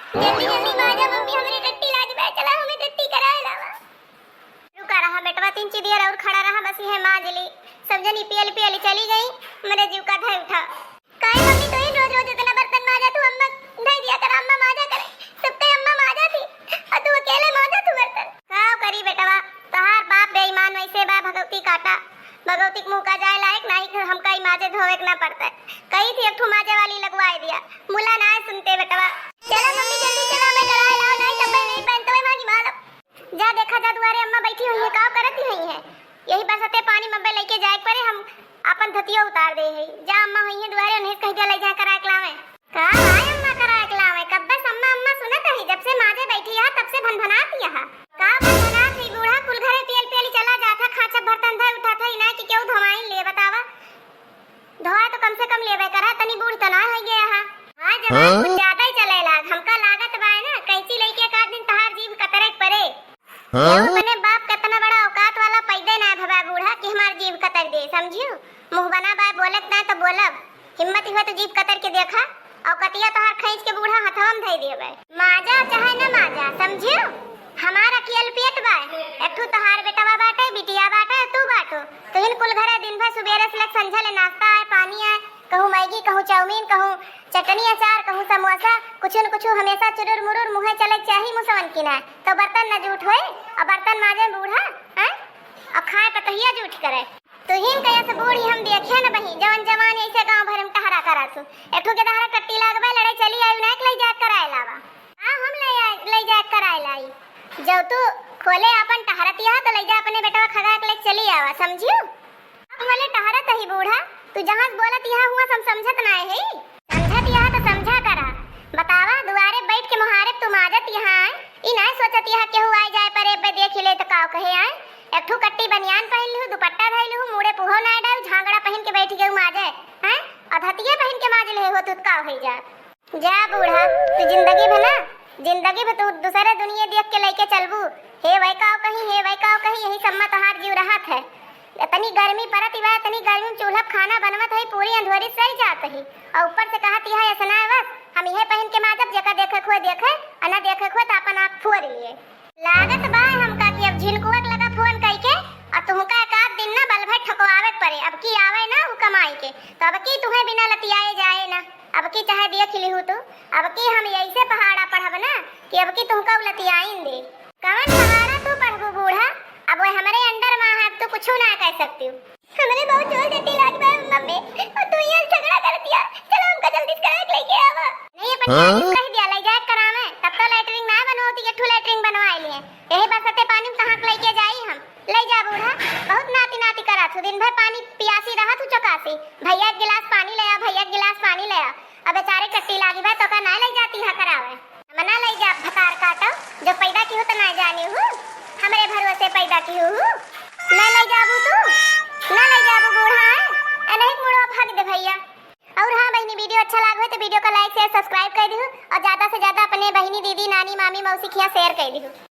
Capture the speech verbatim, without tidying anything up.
जल्दी जल्दी माजा मम्मी, हमरे टट्टी लागी बा, चला हमें टट्टी कराए लावा। रुका रहा बेटवा, तीन ची देर और खड़ा रहा, बस इहे माज ली। सब जनी पियल पियल चली गई, हमरे जीव का धै उठा। काहे मम्मी, तू ही रोज रोज इतना बर्तन माजा, तू अम्मा धै दिया कर, अम्मा माजा करे, सबके अम्मा माजा थी, और तू अकेले माजा तू बर्तन। का करी बेटवा, तोहार बाप बेईमान वैसे बा, भगवती काटा, भगवती के मुंह का जाए लायक, नाही हमका ही माजे धोवे के ना पड़ता। कही थी एक ठो माजे वाली लगवाए दिया, मुला ना सुनते बेटवा। चला मम्मी जल्दी चला, मैं कराए लाओ, नाही तब मैं नहीं पहनते, मैं मांगी मालम। जा देखा जा दुआरे अम्मा बैठी हुई है, का करत हुई है? यही बरसते पानी में अब्बे लेके जाए परे, हम अपन धतिया उतार दे है। जा अम्मा हुई है दुआरे, उन्हें कह दिया ले जा कराए के लावे। का भाई अम्मा कराए के लावे? कब्बे से अम्मा अम्मा सुनत है, जब से माजे बैठी है तब से भनभनात यह। का भनभनात है बूढ़ा? कुल घरे पियल पियल चला जात है, खाचा बर्तन धै उठा था, इना कि केहू धोवाई ले बतावा। धोआ तो कम से कम लेवे करा, तनी बूढ़ तो ना हो गया है। हाँ, जवान हाँ? कुछ ज्यादा ही चले लाग, हमका लागत बा ना, कैंची लेके एक आध दिन तहार जीभ कतरे के परे। हाँ? केहू अपने बाप के इतना बड़ा औकात वाला पैदे ना भवा बूढ़ा कि हमार जीभ कतर दे, समझियो? मुंह बना बा, बोलत ना तो बोलब, हिम्मत हुआ तो जीभ कतर के देखा, औकतिया तहार खींच के बूढ़ा हथवा में धई देबे। माजा चाहे न माजा, समझियो? हमार अकियल पेट बा, एक ठो तहार बेटवा बाटे, बिटिया बाटे, तू बाटो। तुहिन कुल घरे दिन भर सुबेरे से लेके संझा ले नाश्ता आए, पानी आए, कहूँ मैगी, कहूँ चाउमीन, कहूँ चटनी अचार, कहूँ समोसा, कुछ न कुछ हमेशा चुरुर मुरुर मुँहे चले चाही मुसवन की ना, तो बर्तन न जूठ होए, और बर्तन माजे बूढ़ा, हैं? और खाए पतहिया जूठ करे। तुहिन कया से बूढ़ी हम देखे न बही, जवन जवान ऐसे गाँव भर में टहरा करा तू। एक ठो के दहाड़ा टट्टी लागबे, लड़ाई चली आई, उन्हें के लई जाए कराए लावा। हाँ, हम ले आए, लई जाए कराए लाई। जब तू खोले आपन टहरतिया, तो लई जा अपने बेटवा खगा के ले चली आवा, समझियो? अब भले टहरत ही बूढ़ा, तू जहाँ से बोलत यहाँ हुआ हम समझत ना है। समझत यहाँ तो समझा करा। बतावा, दुआरे बैठ के मुहारे तू माजत यहाँ आए, ई ना सोचत यहाँ केहू आए जाए परे, बे देख ले तो काव कहे आए। एक ठू कट्टी बनियान पहन लिहू, दुपट्टा धइ लिहू, मूड़े पुहो ना डाल, झांगड़ा पहन के बैठ गयू माजे, हैं? अधतिये पहन के माज ले हो तू, काव है जात। जा बूढ़ा, तू जिंदगी भर ना, जिंदगी भर तू दूसरे दुनिया देख के लइके चलबू। हे वै काव कही, हे वै काव कही, यही सब में तोहार जीव रहत है। इतनी गर्मी पड़त ही बा, इतनी गर्मी में चूल्हा पे खाना बनवत है, पूरी अंधोरी सर जात ही, और ऊपर से कहत ही है, "ऐसा ना है बस, हम इहे पहन के माजब, जेका देखे खोए देखे, और ना देखे खोए तो अपन आँख फोड़ लिए।" लागत बा हमका कि अब झिनकुआ के लगा फोन कइके, और तुमका एक आध दिन ना बल भर ठोकवावे के पड़े, अब की आवे ना उ कमाई के, तो अब की तुम्हें बिना लतियाए जाए ना। अब की चाहे देख लिहू तू, अब की हम ऐसे पहाड़ा पढ़ब ना कि अब की तुमका उलतियाइन दे। कवन पहाड़ा तू पढ़बू बूढ़ा? अब वह हमरे under में है, अब तू कुछ ना कह सकती हूँ। हमरे बहुत जोर देती लाग बा मम्मी, और तू ये झगड़ा कर दिया। चलो हमका जल्दी से करा के लेके आवा। नहीं, अपन हाँ? कह दिया, ले जाए करावे, तब तो लेटरिन ना बनवाती, एक ठू लेटरिन बनवाए लिए। यही बरसाते पानी में कहाँ के लेके जाई हम? ले जा बूढ़ा, बहुत नाती नाती करा तू, दिन भर पानी पियासी रहा तू चौकासी। भैया एक गिलास पानी ले आ, भैया एक गिलास पानी ले आ। अब बेचारे टट्टी लागी बा, तो का ना ले जाती है करावे? हम ना ले जा भतार काटो, जो पैदा की हो तो ना जानी हूँ, हमरे भरोसे पैदा की हूँ। ना ले जाबू तू, ना ले जाबू बूढ़ा, अनहिक मुड़वा भाग दे भैया। और हाँ बहिनी, video अच्छा लाग हो तो video का like, share, subscribe कर दिहू और ज्यादा से ज्यादा अपने बहिनी, दीदी, नानी, मामी, मौसी खिया share कर दिहू।